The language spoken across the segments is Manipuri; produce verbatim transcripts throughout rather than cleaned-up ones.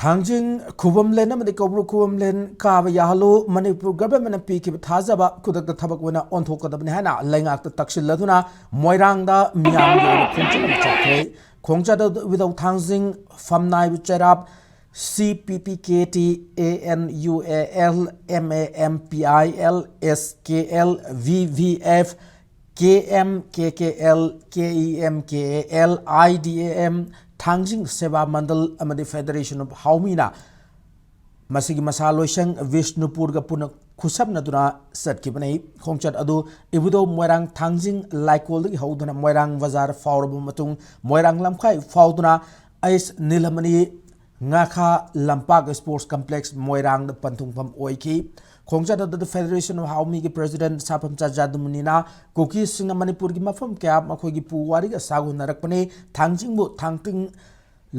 ꯊꯥꯡꯖꯤꯡ ꯈꯨꯕꯝꯂꯦꯟ ꯑꯃꯗꯤ ꯀꯧꯕ꯭ꯔꯨ ꯈꯨꯕꯝꯂꯦꯟ ꯀꯥꯕ ꯌꯥꯍꯜꯂꯨ꯫ ꯃꯅꯤꯄꯨꯔ ꯒꯚꯔꯟꯃꯦꯟꯠꯅ ꯄꯤꯈꯤꯕ ꯊꯥꯖꯕ ꯈꯨꯗꯛꯇ ꯊꯕꯛ ꯑꯣꯏꯅ ꯑꯣꯟꯊꯣꯛꯀꯗꯕꯅꯤ ꯍꯥꯏꯅ ꯂꯩꯉꯥꯛꯇ ꯇꯛꯁꯤꯜꯂꯗꯨꯅ ꯃꯣꯏꯔꯥꯡꯗ ꯃꯤꯌꯥꯝꯒꯤ ꯑꯣꯏꯅ ꯈꯣꯡꯆꯠ ꯑꯃ ꯆꯠꯈ꯭ꯔꯦ꯫ ꯈꯣꯡꯆꯠ ꯑꯗꯨ ꯏꯕꯨꯙꯧ ꯊꯥꯡꯖꯤꯡ, ꯐꯝꯅꯥꯏꯕ ꯆꯩꯔꯥꯞ, C P P K T, A N U A L, M A M P I L, S K L, V V F, K M K K L, K E M K A L, I D A M, ꯊꯥꯡꯖꯤꯡ ꯁꯦꯕꯥ ꯃꯟꯗꯜ ꯑꯃꯗꯤ Federation of ꯍꯥꯎꯃꯤꯅ ꯃꯁꯤꯒꯤ ꯃꯁꯥ ꯂꯣꯏꯁꯪ ꯕꯤꯁꯅꯨꯄꯨꯔꯒ ꯄꯨꯟꯅ ꯈꯨꯠꯁꯝꯅꯗꯨꯅ ꯆꯠꯈꯤꯕꯅꯤ꯫ ꯈꯣꯡꯆꯠ ꯑꯗꯨ ꯏꯕꯨꯙꯧ ꯃꯣꯏꯔꯥꯡ ꯊꯥꯡꯖꯤꯡ ꯂꯥꯏꯀꯣꯜꯗꯒꯤ ꯍꯧꯗꯨꯅ ꯃꯣꯏꯔꯥꯡ ꯕꯖꯥꯔ ꯐꯥꯎꯔꯕ ꯃꯇꯨꯡ ꯃꯣꯏꯔꯥꯡ ꯂꯝꯈꯥꯏ ꯐꯥꯎꯗꯨꯅ ꯑꯩꯁ ꯅꯤꯂꯃꯅꯤ ꯉꯥꯈꯥ ꯂꯝꯄꯥꯛ Sports Complex ꯃꯣꯏꯔꯥꯡꯗ ꯄꯟꯊꯨꯡꯐꯝ ꯑꯣꯏꯈꯤ꯫ ꯈꯣꯡꯆꯠ ꯑꯗꯨꯗ Federation of ꯍꯥꯎꯃꯤꯒꯤ President ꯁꯥꯐꯝꯆꯥ ꯖꯥꯗꯨꯃꯅꯤꯅ ꯀꯨꯀꯤꯁꯤꯡꯅ ꯃꯅꯤꯄꯨꯔꯒꯤ ꯃꯐꯝ ꯀꯌꯥ ꯃꯈꯣꯏꯒꯤ ꯄꯨꯋꯥꯔꯤꯒ ꯁꯥꯒꯣꯟꯅꯔꯛꯄꯅꯤ, ꯊꯥꯡꯖꯤꯡꯕꯨ ꯊꯥꯡꯇꯤꯡ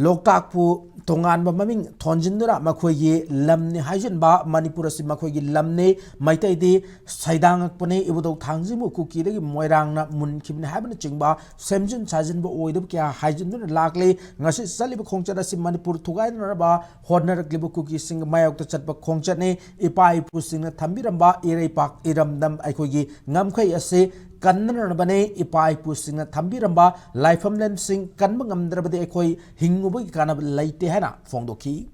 ꯂꯣꯛꯇꯥꯛꯄꯨ ꯇꯣꯉꯥꯟꯕ ꯃꯃꯤꯡ ꯊꯣꯟꯖꯤꯟꯗꯨꯅ ꯃꯈꯣꯏꯒꯤ ꯂꯝꯅꯤ ꯍꯥꯏꯖꯤꯟꯕ, ꯃꯅꯤꯄꯨꯔ ꯑꯁꯤ ꯃꯈꯣꯏꯒꯤ ꯂꯝꯅꯤ, ꯃꯩꯇꯩꯗꯤ ꯁꯩꯗꯥꯡꯉꯛꯄꯅꯤ, ꯏꯕꯨꯙꯧ ꯊꯥꯡꯖꯤꯡꯕꯨ ꯀꯨꯀꯤꯗꯒꯤ ꯃꯣꯏꯔꯥꯡꯅ ꯃꯨꯟꯈꯤꯕꯅꯤ ꯍꯥꯏꯕꯅꯆꯤꯡꯕ ꯁꯦꯝꯖꯤꯟ ꯁꯥꯖꯤꯟꯕ ꯑꯣꯏꯗꯕ ꯀꯌꯥ ꯍꯥꯏꯖꯤꯟꯗꯨꯅ ꯂꯥꯛꯂꯤ꯫ ꯉꯁꯤ ꯆꯠꯂꯤꯕ ꯈꯣꯡꯆꯠ ꯑꯁꯤ ꯃꯅꯤꯄꯨꯔ ꯊꯨꯒꯥꯏꯅꯅꯕ ꯍꯣꯠꯅꯔꯛꯂꯤꯕ ꯀꯨꯀꯤꯁꯤꯡꯒꯤ ꯃꯥꯌꯣꯛꯇ ꯆꯠꯄ ꯈꯣꯡꯆꯠꯅꯤ꯫ ꯏꯄꯥ ꯏꯄꯨꯁꯤꯡꯅ ꯊꯝꯕꯤꯔꯝꯕ ꯏꯔꯩꯄꯥꯛ ꯏꯔꯝꯗꯝ ꯑꯩꯈꯣꯏꯒꯤ ꯉꯝꯈꯩ ꯑꯁꯤ ꯀꯟꯅꯅꯕꯅꯤ꯫ ꯏꯄꯥ ꯏꯄꯨꯁꯤꯡꯅ ꯊꯝꯕꯤꯔꯝꯕ ꯂꯥꯏꯐꯝꯂꯦꯟꯁꯤꯡ ꯀꯟꯕ ꯉꯝꯗ꯭ꯔꯕꯗꯤ ꯑꯩꯈꯣꯏ ꯍꯤꯡꯉꯨꯕꯒꯤ ꯀꯥꯟꯅꯕ ꯂꯩꯇꯦ ꯍꯥꯏꯅ ꯐꯣꯡꯗꯣꯛꯈꯤ꯫